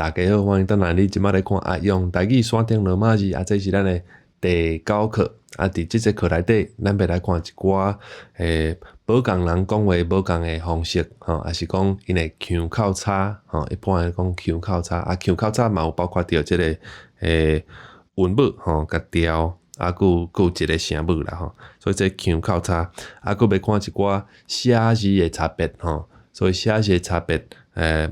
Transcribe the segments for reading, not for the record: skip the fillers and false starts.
大家好，歡迎轉來。你這擺咧看阿用台語山頂羅馬字，啊，這是咱的第九課。啊，佇這節課內底，咱欲來看一寡無仝人講話無仝的方式，吼，抑是講𪜶的腔口差，吼，一般來講腔口差，啊，腔口差嘛有包括著這个韻母吼，佮調，啊，閣有一个聲母啦吼，所以這腔口差，啊，閣欲看一寡寫字的差別吼，所以寫字的差別，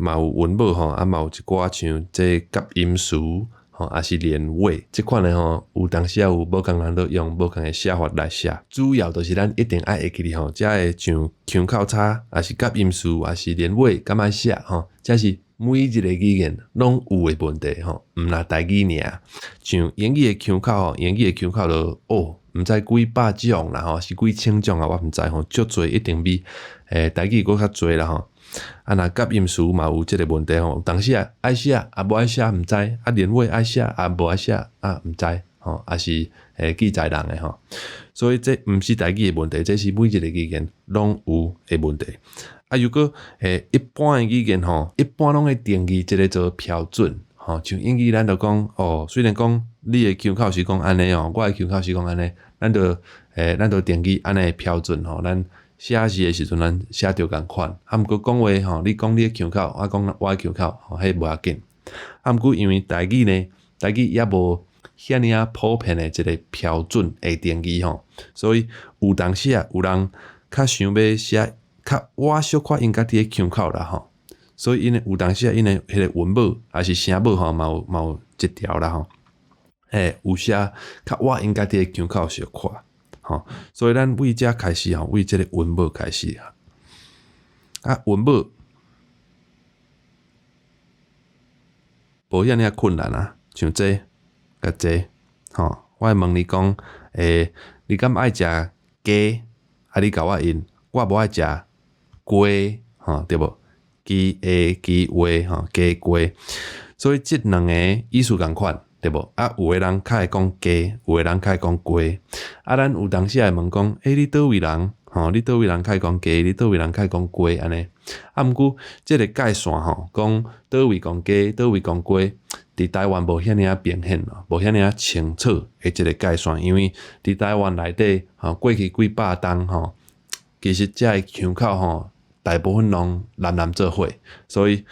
嘛有韻母吼，啊嘛有一寡像這夾音詞吼，抑是連尾這款的吼，有當時仔有無仝人都用無仝的寫法來寫。主要就是咱一定愛會記得吼，遮的像腔口差，抑是夾音詞，抑是連尾，敢愛寫吼，這是每一个語言攏有的問題吼，毋但台語爾。像英語的腔口吼，英語的腔口就哦，毋知幾百種啦吼，是幾千種啊，我毋知吼，足濟一定比台語閣較濟啦吼。啊，若夾音詞嘛有這个問題吼，有當時啊愛寫啊無愛寫毋知，啊連尾愛寫啊無愛寫啊毋知吼，抑是記載人的吼。所以這毋是台語的問題，這是每一个語言攏有的問題。啊，如果一般的語言吼，一般攏會定義一個做標準吼，像英語咱就講哦，雖然講你的腔口是講按呢哦，我的腔口是講按呢，咱就定義按呢的標準吼，咱寫字的時陣，咱寫著仝款。啊，毋過講話吼，你講你的腔口，我講我的腔口，吼，彼無要緊。啊，毋過因為台語呢，台語猶無遐爾仔普遍的一個標準的定義吼，所以有當時啊，有人較想欲寫較倚小可𪜶家己的腔口啦吼，所以𪜶的有當時啊，𪜶的彼個韻母抑是聲母吼，嘛有一條啦吼，有寫較倚𪜶家己的腔口小可。吼，所以咱為遮開始吼，為這个韻母開始啊。啊，韻母無遐爾仔困難啊，像這佮這，吼，我會問你講，你敢愛食雞？啊，你共我應，我無愛食雞，吼，對無？雞 A 雞話，吼，雞雞。所以這兩个意思仝款。對無？啊，有的人較會講雞，有的人較會講雞。啊，咱有當時會問講，欸，你佗位人？吼，你佗位人較會講雞？你佗位人較會講雞？按呢？啊，毋過這个界線吼，講佗位講雞，佗位講雞，佇台灣無遐爾仔明顯咯，無遐爾仔清楚的這个界線，因為佇台灣內底吼，過去幾百冬吼，其實遮的腔口吼，大部分攏濫濫做伙，所以。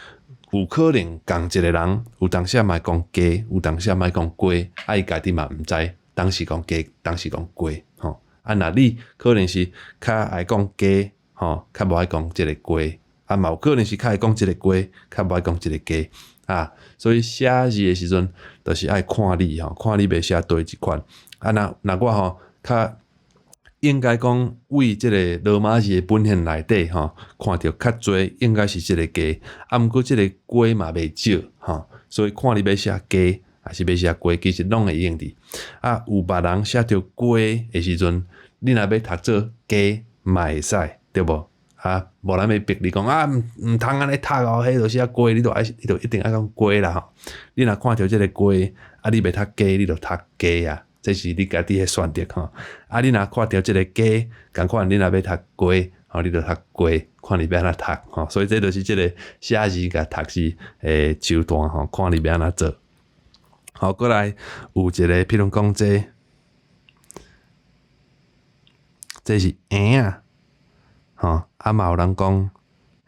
有可能仝一个人，有當時仔嘛會講雞，有當時仔嘛會講雞，啊伊家己嘛毋知，當時講雞，當時講雞，吼。啊，若你可能是較愛講雞，吼，較無愛講這个雞，啊嘛有可能是較愛講這个雞，較無愛講這个雞，啊，所以寫字的時陣，就是愛看你吼，看你欲寫佗一款。啊，若若我吼較。應該講，為這个羅馬字的文獻內底吼，看著較濟應該是這个雞，啊，毋過這个雞嘛袂少吼，所以看你欲寫雞，抑是欲寫雞，其實攏會用佇。啊，有別人寫著雞的時陣，你若欲讀做雞嘛會使，對無？啊，無人欲逼你講啊，毋通按呢讀哦，彼就寫雞，你就一定愛講雞啦吼。你若看著這个雞，啊，你欲讀雞，你就讀雞啊。這是你家己的選擇吼。啊，你若看著這个雞，仝款，你若欲讀雞，吼，你就讀雞，看你欲按怎讀吼。所以這就是這个寫字佮讀字的手段吼，看你欲按怎做。好，過來有一个，譬如講這，這是嬰仔，吼，啊嘛有人講，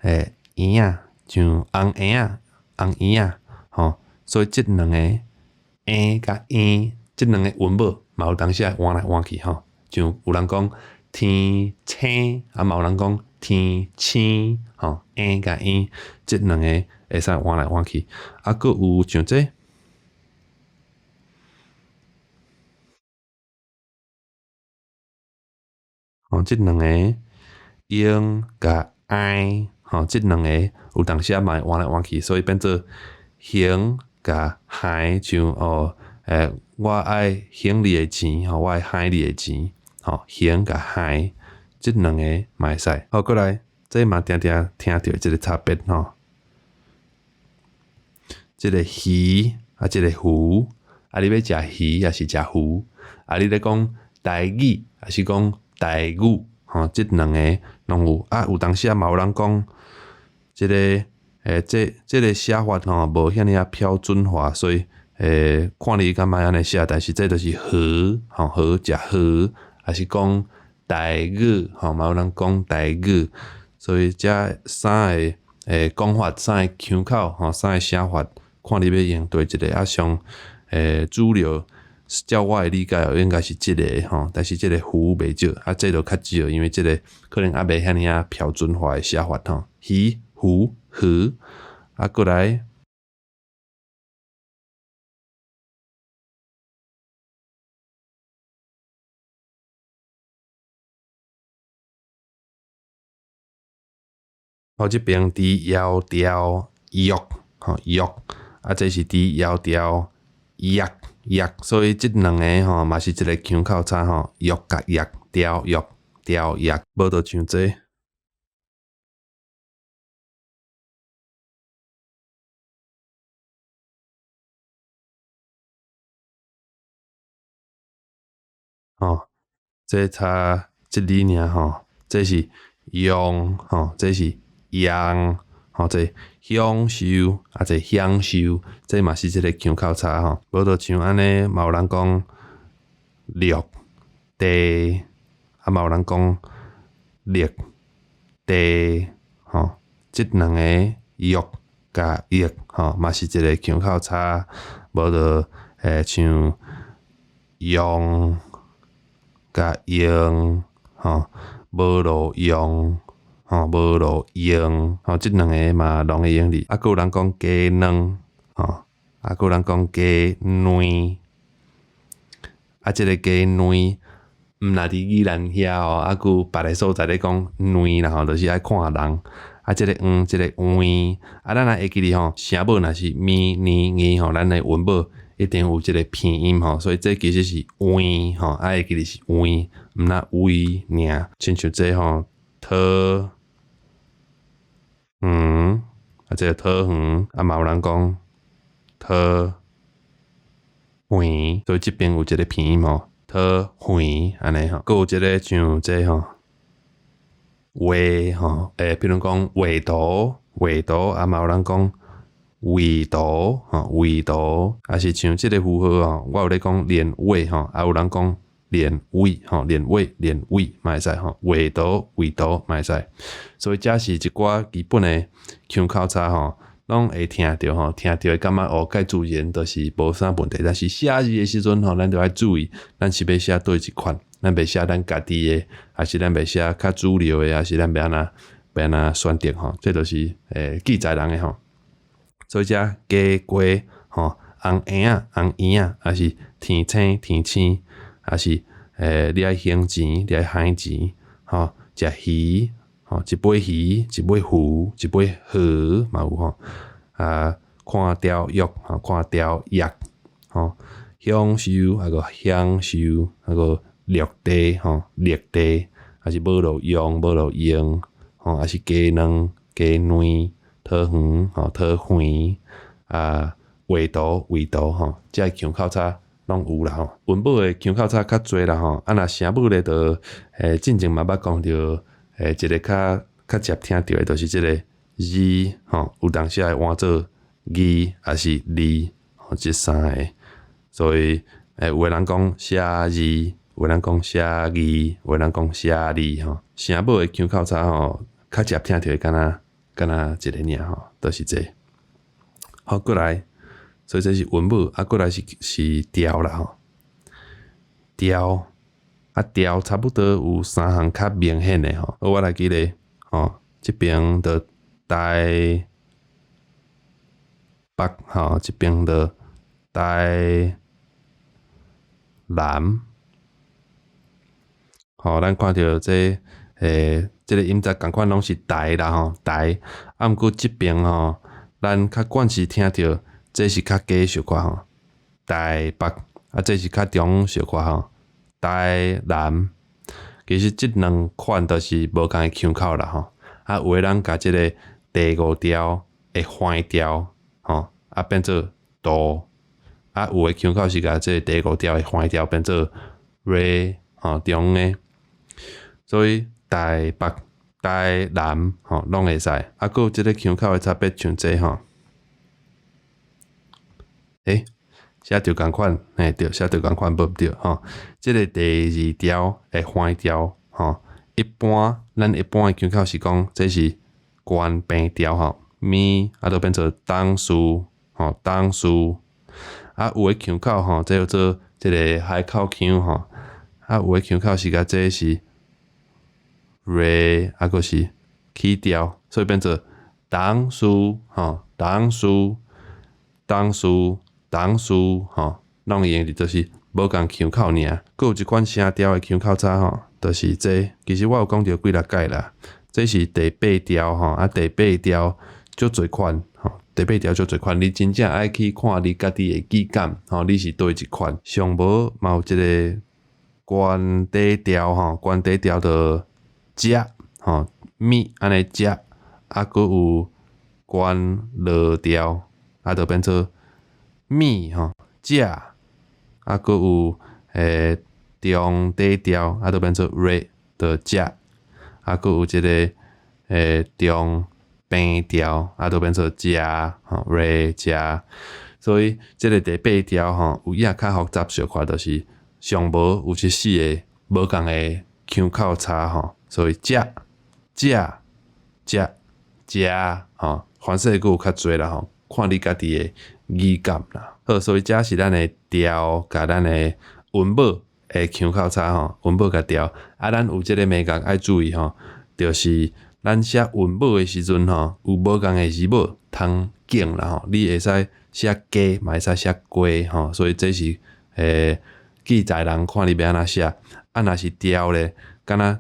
嬰仔，像紅嬰仔、紅嬰仔，吼，所以這兩个嬰佮嬰。這兩个韻母嘛有當時會換來換去吼，像有人講天青，啊嘛有人講天青，吼，嬰佮嬰，這兩个會使換來換去。啊，閣有像這，吼，這兩个嬰佮哀，吼，這兩个有當時嘛會換來換去，所以變做還佮還，像哦。我愛還你的錢，吼，我愛還你的錢，吼，還佮還，這兩个嘛會使。好，過來，這嘛定定聽著這个差別吼。這个魚啊，這个魚，啊，你欲食魚抑是食魚？啊，你咧講台語抑是講台語？吼，這兩个攏有。啊，有當時仔嘛有人講這个，這個寫法吼無遐爾仔標準化，所以看你敢欲按呢寫，但是這就是河吼河食河，抑是講台語吼，嘛有人講台語，所以這三个講法，三个腔口吼，三个寫法，看你欲用佗一个啊上主流，照我的理解哦，應該是這个吼，但是這个魚袂少，啊這就較少，因為這个可能猶未遐爾仔標準化的寫法吼，魚、魚、河，啊閣來。好，這邊佇窈窕玉，吼玉，啊這是佇窈窕藥藥，所以這兩个吼嘛是一个腔口差吼，玉佮藥，窕玉窕藥，無就像這。吼，這差一字爾吼，這是用吼，這是用吼，這享受啊，這享受，這嘛是一个腔口差吼。無就像按呢，嘛有人講綠地，啊嘛有人講綠地吼，這兩个玉佮玉吼，嘛是一个腔口差。無就像用佮用吼，無路用吼，無路用吼，這兩个嘛攏會用哩。啊，閣有人講雞卵吼，啊，閣有人講雞卵，啊，這个雞卵毋若佇宜蘭遐哦，啊，閣有別个所在咧講卵啦吼，就是愛看人。啊，這个黃，這个黃，啊，咱若會記得吼，聲母若是咪、呢、ŋ吼，咱的韻母一定有這个鼻音吼，所以這其實是黃吼，啊，會記得是黃，毋若威爾，親像這吼，桃園，啊，這个桃園，啊，嘛有人講桃園，所以這邊有一个鼻音吼，桃園按呢吼，閣有一个像這吼。畫吼，比如講畫圖，畫圖，啊嘛有人講畫圖，吼，畫圖，啊是像這个符號吼，我有咧講連尾吼，啊有人講連位吼，連尾連位嘛會使吼，畫圖畫圖嘛會使，所以這是一寡基本的腔口差吼，攏會聽著吼，聽著會感覺哦，較自然，就是無啥問題。但是寫字的時陣吼，咱著愛注意，咱是欲寫佗一款。咱欲寫咱家己的，抑是咱欲寫較主流的，抑是咱欲按怎欲按怎選擇吼？這就是記載人的吼。所以這雞雞吼，紅嬰仔紅嬰仔，抑是天青天青，抑是你愛還錢，你愛還錢吼，食魚吼，一尾魚，一尾魚，一尾河嘛有吼。啊，看雕玉吼，看雕玉吼，享受抑閣享受抑閣。綠地吼，綠地，抑是無路用，無路用，吼，抑是雞卵、雞卵、桃園吼，桃園，啊，畫圖、畫圖吼，這个腔口差攏有啦吼。韻母的腔口差較濟啦吼，啊，若聲母咧，就進前嘛捌講著，一个較較捷聽著的，就是這个字吼，有當時會換做字，抑是字，吼，這三个。所以有的人講寫字。有人講寫字，有人講寫字吼，聲母的腔口差吼，較捷聽著會敢若敢若一个爾吼，就是這個。好，閣來，所以這是韻母，啊，閣來是是調啦吼，調啊調差不多有三項較明顯的吼，好，我來記咧吼，這邊就台北吼，這邊就台南。吼，咱看著這這个音節仝款攏是台啦吼，台。啊，毋過這邊吼，咱較慣勢聽著，這是較低小可吼，台北。啊，這是較中小可吼，台南。其實這兩款都是無仝的腔口啦吼。啊，有的人共這个第五調的橫調吼，啊變做哆。啊，有的腔口是共這个第五調的橫調變做 re。吼，中的，所以台北、台南吼攏會使。啊，閣有這个腔口的差別，像這吼，欸，寫著仝款，嘿對，寫著仝款無毋對吼。這个第二調的橫調吼，一般咱一般的腔口是講這是懸平調吼，咪啊，就變做董事吼，董事。啊，有的腔口吼，這叫做這个海口腔吼，啊，有的腔口是共這是 re 啊，閣是起調，所以變做董事吼，董事，董事，董事吼，攏會用佇就是無仝腔口爾。閣有一款聲調的腔口差吼，就是這，其實我有講著幾若擺啦。這是第八調吼，啊，第八調足濟款吼，第八調足濟款，你真正愛去看你家己的語感吼，你是佗一款。上無嘛有一个懸底調吼，懸底調就食吼，物按呢食，啊，閣有懸落調，啊，就變做物吼，食，啊，閣有中底調，啊，就變做 re 就食，啊，閣有這个中平調，啊，就變做食吼，re 食。所以這个第八調吼，有影較複雜小可，就是上無有這四个無仝的腔口差吼，所以食、食、食、食吼，凡勢閣有較濟啦吼，看你家己的語感啦。好，所以這是咱的調佮咱的韻母的腔口差吼，韻母佮調。啊，咱有這个眉角愛注意吼，就是咱寫韻母的時陣吼，有無仝的字母通揀啦吼，你會使寫加，嘛會使寫加吼，所以這是記載人看你欲按怎寫。啊，若是調咧，敢若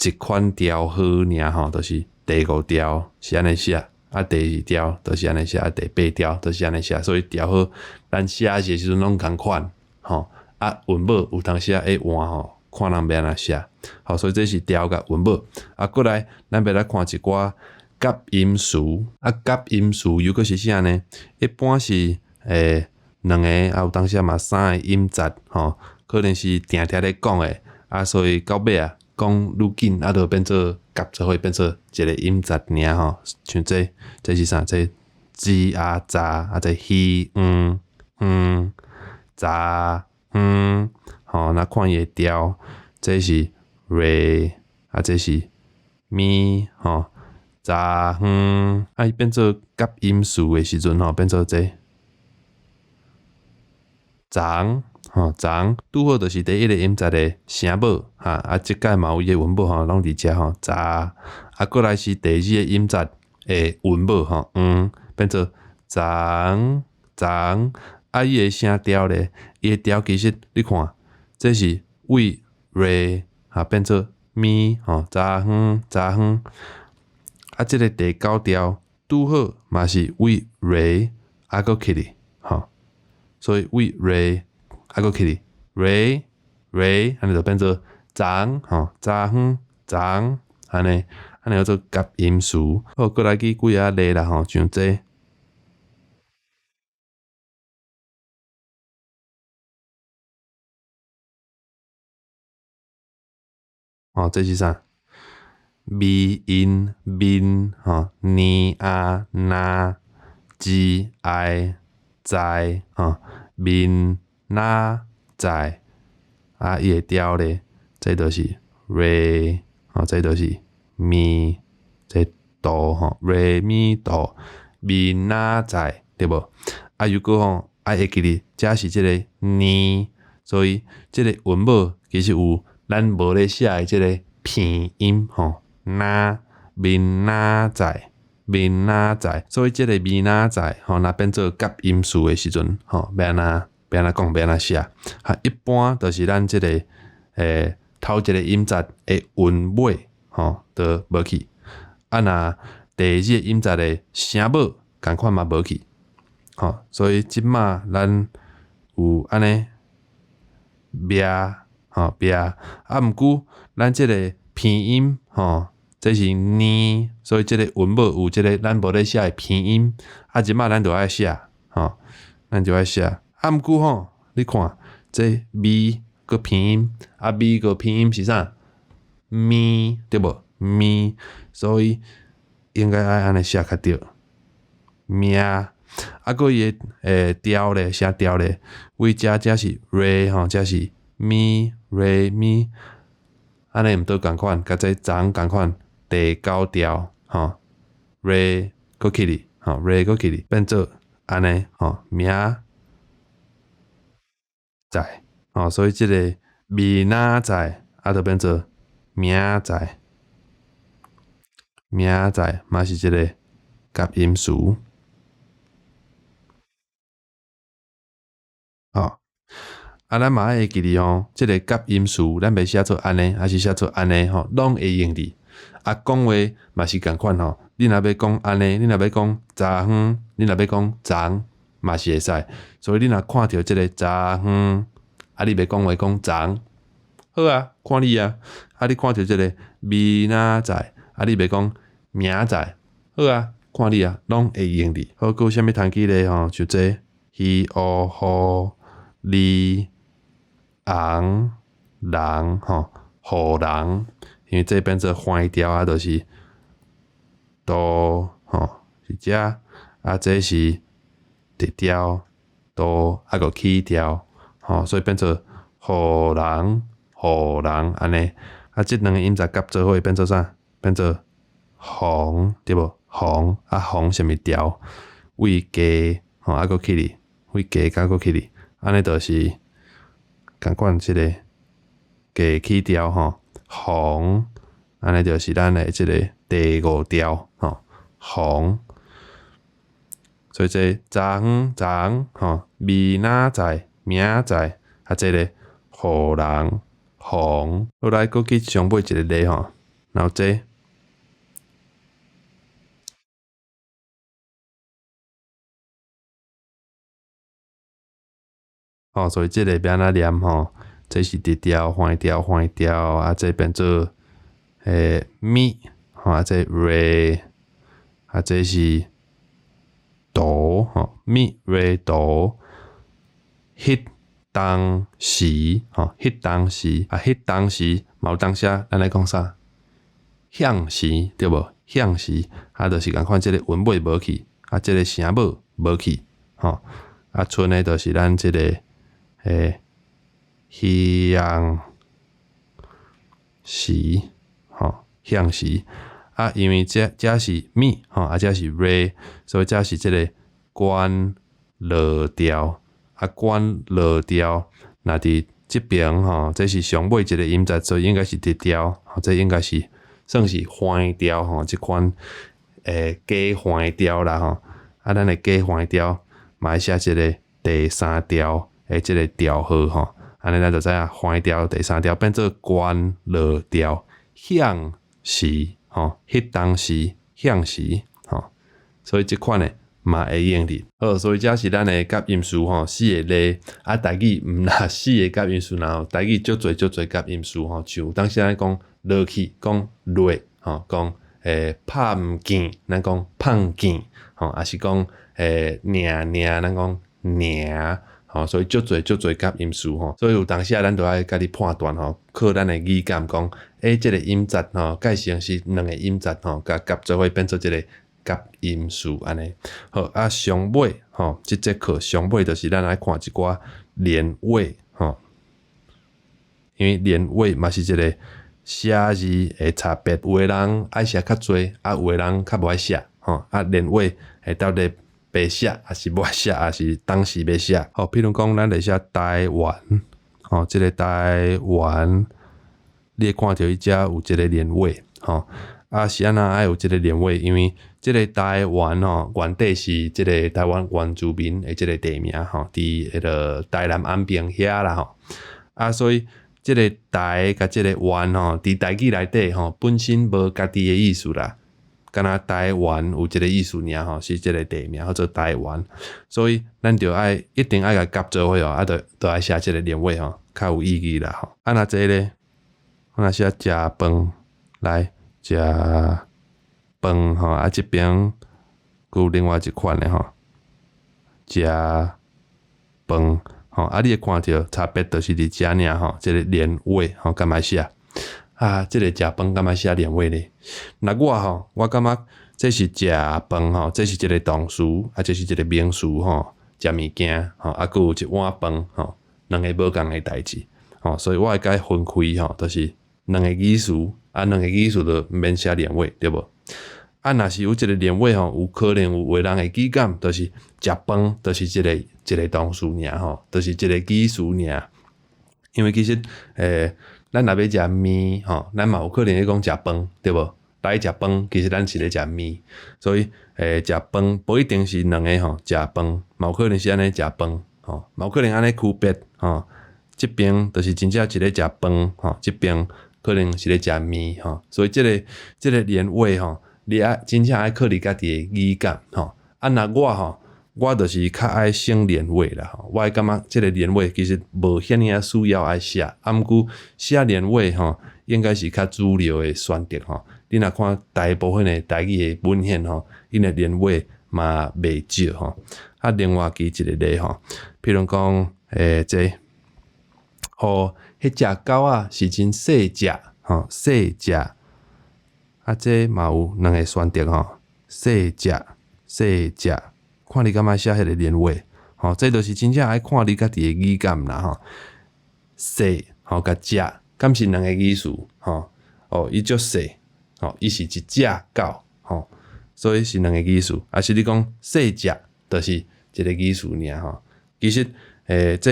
一款調好爾吼，就是第五調是按呢寫，啊，第二調就是按呢寫，啊，第八調就是按呢寫，所以調好，咱寫字的時陣攏仝款吼。啊，韻母有當時仔會換吼，看人欲按怎寫。好，所以這是調佮韻母。啊，過來，咱欲來看一寡夾音詞。啊，夾音詞又閣是啥呢？一般是兩個，啊有當時仔嘛三个音節吼，可能是定定咧講的，啊，所以到尾啊講愈緊，啊，就變做夾做伙變做一个音節爾吼。像這，這是啥？這子啊雜啊，這魚黃黃雜黃，吼，若看伊的調，這是 re，啊，這是咪，吼，雜黃，啊，伊變做夾音詞的時陣吼，變做這昨，吼，昨，拄好就是第一个音節的聲母，哈，啊，這擺嘛有伊的韻母吼，攏佇遮吼，昨，啊，過來是第二个音節的韻母吼，黃，變做昨，昨，啊，伊的聲調咧，伊的調其實你看，這是為 re 哈變做咪吼，昨昏昨昏，啊，這个第九調拄好嘛是為 re 啊閣起去吼，所以為 re 啊閣起去 re re，按呢就變做昨吼，昨昏昨，按呢按呢叫做夾音詞。好，閣來舉幾仔例啦吼，像這。哦，這是啥？味因面吼，年啊若之愛在吼，面若在啊，伊的調咧，這就是 re 吼，這就是咪，這哆吼，re 咪哆，面若在對無？啊，如果吼愛會記得，這是這个呢，所以這个韻母其實有咱無咧寫的這个鼻音吼，若明仔載，明仔載，所以這个明仔載吼，若變做夾音詞的時陣吼，欲按怎欲按怎講，欲按怎寫？哈，一般就是咱這个頭一个音節的韻尾吼，都無去。啊，若第二个音節的聲母仝款嘛無去，吼，所以這馬咱有按呢掠吼掠，啊，毋過咱這个鼻音吼，這是呢，所以這个韻母有這个咱無咧寫的鼻音，啊，這馬咱就愛寫吼，咱就愛寫。啊，毋過吼，你看這味閣鼻音，啊，味閣鼻音是啥？咪對無？咪，所以應該愛按呢寫較對。命，啊，閣伊的調咧，聲調咧，為遮遮是 re 吼，遮是咪 re 咪，按呢毋倒仝款，佮這昨仝款第九調吼，re 閣起去，吼 re 閣起去，變做按呢吼，明載，吼，所以這个明仔載啊，就變做明載，明載嘛是一個夾音詞。吼，啊，咱嘛愛會記得吼，這个夾音詞咱袂寫做按呢，抑是寫做按呢吼，攏會用佇。啊，講話嘛是仝款吼，你若欲講按呢，你若欲講昨昏，你若欲講昨，嘛是會使。所以你若看著這个昨昏，啊，你欲講話講昨，好啊，看你啊。啊，你看著這个明仔載，啊，你欲講明仔載，好啊，看你啊，攏會用佇。好，閣有啥物通記咧吼？像這魚烏雨鱺紅人吼，予人，因為這變做橫調啊，就是哆吼是遮，啊，這是直調哆，啊閣起調吼，所以變做予人，予人按呢。啊，這兩个音節夾做伙變做啥？變做紅，對無？紅啊，紅啥物調？位低吼，啊閣起去，位低佮閣起去，按呢就是仝款這个低起調吼，紅，按呢就是咱的這个第五調吼，紅。所以這昨昏昨吼，明仔載明仔載，啊，這个予人紅。好來，閣去上尾一个例吼，然後這。吼，所以這个欲按怎念吼？這是直調、橫調、橫調，啊，這變做咪，吼，啊，這 re，啊，這是哆，吼，咪 re 哆，彼當時，吼，彼當時，啊，彼當時嘛有當時咱來講啥？向時對無？向時，啊，就是仝款，這个韻尾無去，啊，這个聲母無去，吼，啊，賰的就是咱這个向時，吼，向時，啊，因為這這是咪，吼，啊，這是 re，所以這是這个懸落調，啊，懸落調，若佇這爿吼，這是上尾一个音節，所以應該是直調，吼，這應該是算是橫調吼，這款加橫調啦吼，啊，咱的加橫調嘛愛寫這个第三調的這个調號吼，按呢咱就知影橫調第三調變做懸落調，向時吼，彼當時向時吼，所以這款的嘛會用佇。好，所以這是咱的夾音詞吼，四个例，啊，台語毋若四个夾音詞，然後台語足濟足濟夾音詞吼，像有當時咱講落去，講落吼，講拍毋見，咱講碰見吼，抑是講爾爾，咱講爾吼，所以足濟足濟夾音詞吼，所以有當時啊，咱著愛家己判斷吼，靠咱的語感講，這个音節吼，蓋成是兩个音節吼，共夾做伙變做這个夾音詞按呢。好，啊，上尾吼，這節課上尾就是咱愛看一寡連尾吼，因為連尾嘛是一个寫字的差別，有的人愛寫較濟，啊，有的人較無愛寫吼，啊，連尾會到底白寫，抑是無愛寫，抑是當時欲寫。好，譬如講，咱來寫台灣，吼，這个台灣，你會看著伊遮有一个連尾，吼，啊，是按怎愛有這个連尾？因為這个台灣吼，原底是這个台灣原住民的這个地名吼，佇彼个台南安平遐啦吼，啊，所以這个台佮這个灣吼，佇台語內底吼，本身無家己的意思啦。敢若台灣有這个意思爾吼，是這个地名叫做台灣，所以咱著愛一定愛共夾做伙哦，啊，著愛寫這个連尾吼，較有意義啦吼。啊，若這咧，我若寫食飯來食飯吼，啊，這邊閣有另外一款的吼，食飯吼，啊，你會看著差別就是佇遮爾吼，這个連尾吼，敢愛寫？啊，這個食飯敢愛寫連尾咧？若我吼，我感覺這是食飯吼，這是一個動詞，啊，這是一個名詞吼，食物件吼，啊，閣有一碗飯吼，兩个無仝的代誌吼，所以我會共伊分開吼，就是兩個語詞，啊，兩個語詞就毋免寫連尾，對無？啊，若是有一個連尾吼，有可能有的人的語感，就是食飯，就是一個一個動詞爾吼，就是一個語詞爾。因為其實，咱若欲食麵吼，咱嘛有可能會講食飯，對無？來食飯，其實咱是咧食麵，所以，食飯無一定是兩個吼，食飯嘛有可能是按呢食飯，吼，嘛有可能按呢區別吼。這邊就是真正一咧食飯，吼，這邊可能是咧食麵，吼，所以這个這个連尾吼，你愛真正愛靠你家己的語感，吼。啊，若我吼，我就是較愛省連尾啦，吼，我會感覺這个連尾其實無遐爾仔需要愛寫，啊，毋過寫連尾吼，應該是較主流的選擇吼。你若看大部分的台語的文獻吼，𪜶的連尾嘛袂少吼。啊，另外舉一個例吼，譬如講，這個，哦，彼隻狗仔是真細隻，吼，細隻，啊，這嘛有兩個選擇吼，細隻，細隻，看你敢愛寫彼个連尾，吼，這就是真正愛看你家己的語感啦，吼。細吼佮隻，敢是兩个意思，吼，哦，伊足細，吼，伊是一隻狗，吼，所以是兩個意思。抑是你講細隻，就是一个意思爾吼。其實，這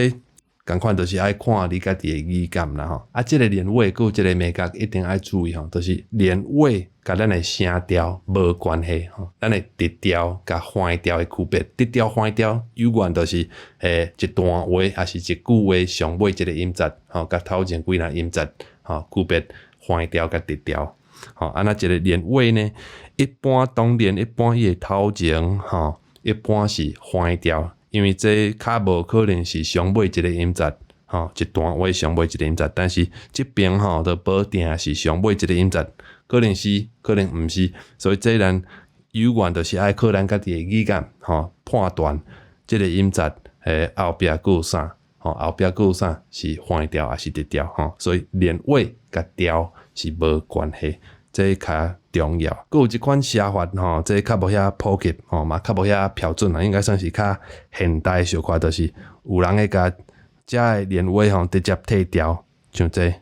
仝款就是愛看你家己的語感啦吼。啊，這个連尾閣有一个眉角一定愛注意吼，就是連尾佮咱的聲調無關係吼。咱的直調佮橫調的區別，直調橫調永遠就是一段話抑是一句話上尾一个音節吼，佮頭前幾若音節吼區別橫調佮直調。吼，啊，若一个連尾呢，一般當然一般伊的頭前吼，一般是橫調。因為這較無可能是上尾一個音節，吼，一段話上尾一個音節，但是這邊吼就無定是上尾一個音節，可能是，可能毋是，所以這咱永遠就是愛靠咱家己的語感，吼，判斷這個音節，後壁閣有啥，吼，後壁閣有啥是橫調抑是直調，吼，所以連尾佮調是無關係。這較重要。閣有一款寫法吼，這較無遐普及吼，嘛較無遐標準啦，應該算是較現代小可，就是有人會共遮的連尾吼直接退掉，像這，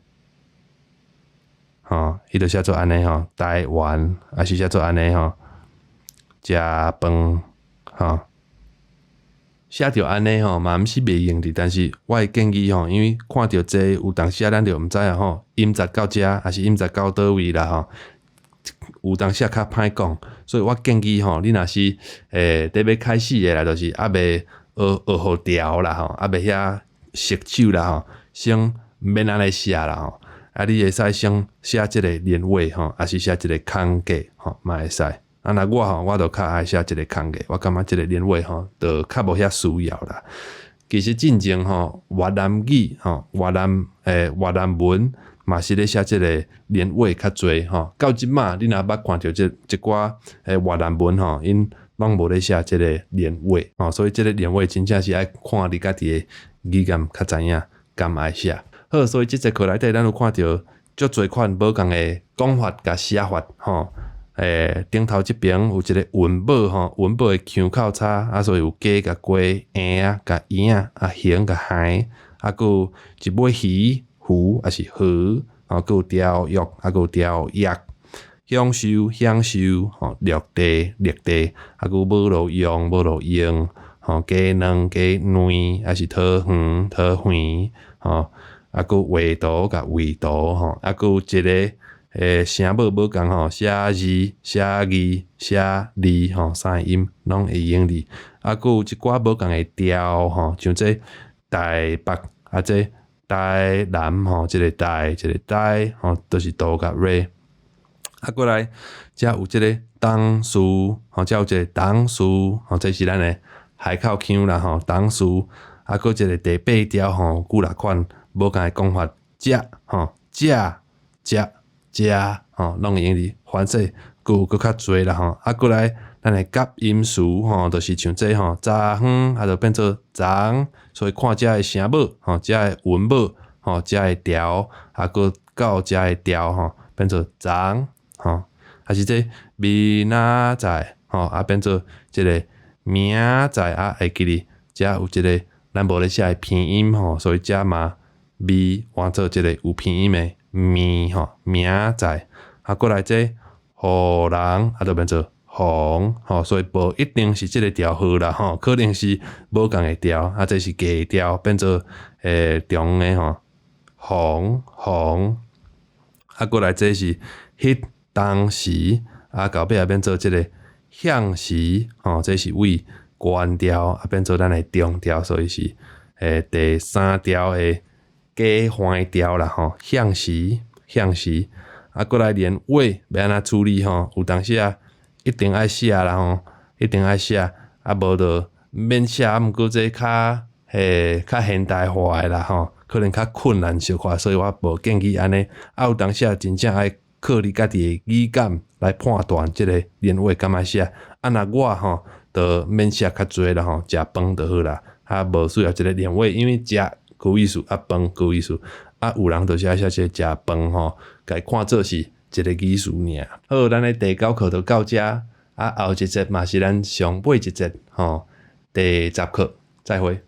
吼，伊就寫做按呢吼，台灣，抑是寫做按呢吼，食飯，吼。寫著按呢吼，嘛毋是袂用得，但是我會建議吼，因為看著這有當時仔咱就毋知影吼，音節到遮，抑是音節到佗位啦吼，有當時仔較歹講，所以我建議吼，你若是佇欲開始的啦，就是猶未學學予牢啦吼，猶未遐熟手啦吼，先毋免按呢寫啦吼，啊，你會使先寫這个連尾吼，抑是寫一个空格吼，嘛會使。啊，若我吼，我就較愛寫一个空格，我感覺這个連尾吼，就較無遐需要啦。其實進前吼，越南語吼，越南越南文嘛是咧寫這个連尾較濟吼。到這馬你若捌看著這一寡越南文吼，𪜶攏無咧寫這个連尾吼，所以這个連尾真正是愛看你家己的語感較知影敢愛寫。好，所以這節課內底咱有看著足濟款無仝的講法佮寫法吼。頂頭這邊有一个韻母吼，韻母的腔口差，啊，所以有加佮加，嬰仔佮嬰仔，啊，形佮還，啊，閣有一尾魚、魚抑是河，吼，閣有條約，啊，閣有條約，享受、享受，吼，綠地、綠地，啊，閣有無路用、無路用，吼，雞卵、雞卵，抑是桃園、桃園，吼，啊，閣有畫圖佮畫圖，吼，啊，閣有一个。聲母無仝吼，寫字、寫字、寫字吼，三個音攏會用得。啊，閣有一寡無仝的調吼，像這台北啊，這台南吼，一个台一个台吼，都是哆佮瑞。啊，過來遮有這个董事吼，遮有一个董事吼，這是咱的海口腔啦吼，董事。啊，閣一个第八調吼，幾若款無仝的講法，遮吼，遮遮。遮吼，攏會用得，反正閣有閣較濟啦吼。啊，過來咱的夾音詞吼，就是像這吼，早昏啊，就變做昨，所以看遮的聲母吼，遮的韻母吼，吼，遮的調，啊，閣到遮的調吼，變做昨吼，還是這明仔載吼，啊變做這个明仔載啊，會記得遮有一个咱無咧寫的鼻音吼，所以遮嘛咪換做這个有鼻音的咪吼，明仔載啊，過來這予人啊，就變做予吼，所以無一定是這个調號啦吼，可能是無仝的調，啊，這是低調變做中的吼，予予，啊，過來這是彼當時，啊，到尾啊變做這个向時吼，這是為懸調啊變做咱的中調，所以是第三調的加橫調啦吼，向時向時，啊，過來連尾欲按怎處理吼？有當時啊，一定愛寫啦吼，一定愛寫，啊無就免寫，啊毋過這較較現代化的啦吼，可能較困難小可，所以我無建議按呢。啊有當時啊，真正愛靠你家己的語感來判斷這个連尾敢愛寫。啊若我吼，就免寫較濟啦吼，食飯就好啦，啊無需要這个連尾，因為食閣有意思，啊飯閣有意思，啊有人就是愛寫這个食飯吼，共伊看做是一个語詞爾。好，咱的第九課就到遮，啊後一節嘛是咱上尾一節吼，第十課，再會。